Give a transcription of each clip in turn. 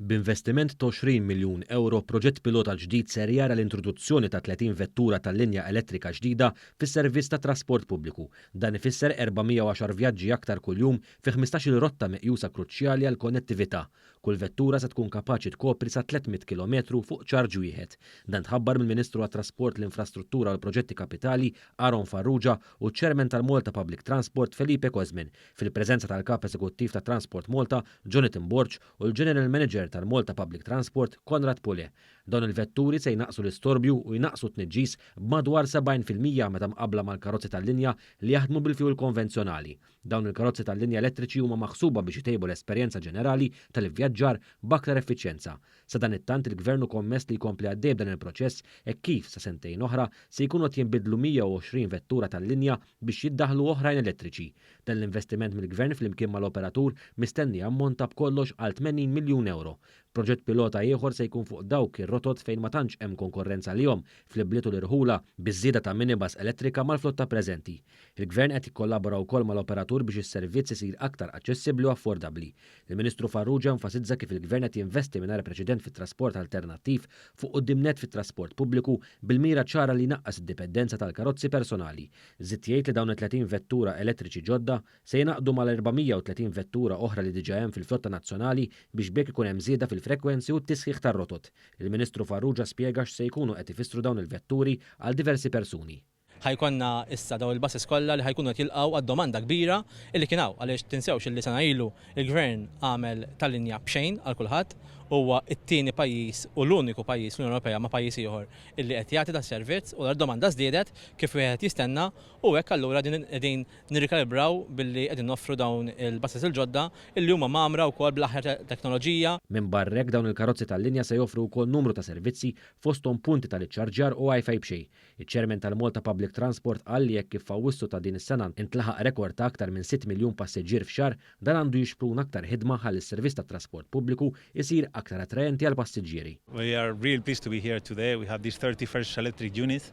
B'investiment ta' 20 miljun ewro, proġett pilota ġdid ser jara l-introduzzjoni ta' 30 vettura tal-linja elettrika ġdida fis-servizz tat-trasport pubbliku. Dan ifisser 410 vjaġġi aktar kuljum fi 15-il rotta meqjusa kruċjali għall-konnettività. Kull vettura se tkun kapaċi tkopri sa 300 kilometru fuq ċarġ wieħed. Dan tħabbar mill-Ministru għat-Trasport, l-Infrastruttura u l-Proġetti Kapitali Aaron Farrugia u ċ-Chairman tal-Malta Public Transport Felipe Cosmin fil-preżenza tal-Kap Eżekuttiv ta' Transport Malta Jonathan Borg u l-General Manager tal-Malta Public Transport Konrad Pule. Dawn il-vetturi se jnaqqsu l-istorbju u jnaqqsu t-tniġġis b'madwar 70% meta mqabbla mal-karozzi tal-linja li jaħdmu bil-fuel konvenzjonali. Dawn il-karozzi tal-linja elettriċi huma maħsuba biex itejbu l-esperjenza ġenerali tal-ivvjaġġar b'aktar effiċjenza. Sadanittant, il-Gvern hu kommess li jkompli għaddej b'dan il-proċess hekk kif sa sentejn oħra se jkunu qed jinbidlu 120 vettura tal-linja biex jiddaħħlu oħrajn elettriċi. Dan l-investiment mill-Gvern flimkien mal-operatur mistenni jammonta b'kollox għal 80 miljun ewro. Proġett pilota ieħor se jkun fuq dawk ir-rotot fejn ma tantx hemm konkorrenza għalihom fl-ibliet u l-irħula biż-żieda ta' minibus elettrika mal-flotta preżenti. Il-Gvern qed jikkollabora wkoll mal-operatur biex is-servizz isir aktar aċċessibbli u affordabbli. Il-Ministru Farrugia enfasizza kif il-Gvern qed jinvesti mingħajr preċedent fit-trasport alternattiv fuq quddiem nett fit-trasport pubbliku bil-mira ċara li jnaqqas id-dipendenza tal-karozzi personali. Żied jgħid li dawn it-30 vettura elettriċi ġodda se jingħaqdu mal-430 vettura oħra li diġà hemm fil-flotta nazzjonali biex b'hekk ikun hemm żieda fil-frekwenzi u t-tisħiħ tar-rotot. Il-Ministru Farrugia spjega x'se jkunu qed ifissru dawn il-vetturi għal diversi persuni. Ħa jkollna issa dawn il-buses kollha li ħa jkunu qed jilqgħu għad-domanda kbira illi kien hawn għaliex tinsewx illi sena ilu l-Gvern għamel tal-linja b'xejn għal kulħadd. Huwa t-tieni pajjiż u l-uniku pajjiż fl-Unjoni Ewropea ma' pajjiż ieħor illi qed jagħti das-servizz u d-domanda żdiedet kif wieħed jistenna u hekk allura qegħdin nirrikalibraw billi qegħdin noffru dawn il-buses il-ġodda illi huma mgħammra wkoll bl-aħjar teknoloġija. Minbarra hekk, dawn il-karozzi tal-linja se joffru wkoll numru ta' servizzi fosthom punti tal-iċċarġjar u Wi-Fi b'xejn. Iċ-Chairman tal-Malta Public Transport qal li hekk kif f'Awwissu ta' din is-sena ntlaħaq rekord ta' aktar minn sitt miljun passiġġier f'xahar, dan għandu jixpruna aktar ħidma ħalli s-servizz tat-trasport pubbliku jsir aktar attraenti għall-passiġġieri. We are really pleased to be here today. We have these 30 first electric units.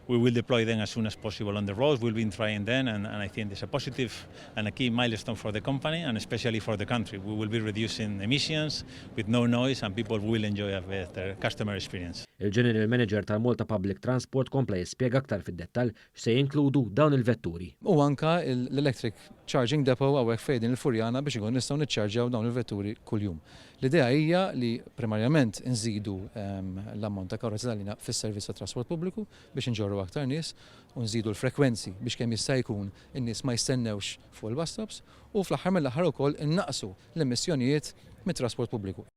We will deploy them as soon as possible on the roads. We'll be trying them, and I think it's a positive and a key milestone for the company and especially for the country. We will be reducing emissions with no noise and people will enjoy a better customer experience. Il-General Manager tal-Malta Public Transport kompla jispjega aktar fid-dettall x'se jinkludu dawn il-vetturi. U anka l-electric charging depot hawnhekk fejn din il-Furjana biex inkunu nistgħu niċċarġjaw dawn il-vetturi kuljum. L-idea hija li primarjament nżidu l-ammont ta' karozzi tal-linja fis-servizz tat-trasport pubbliku biex inġorru aktar nies u nżidu l-frekwenzi biex kemm jista' jkun in-nies ma jistennewx fuq il-bus stops u fl-aħħar mill-aħħar ukoll innaqqsu l-emissjonijiet mit-trasport pubbliku.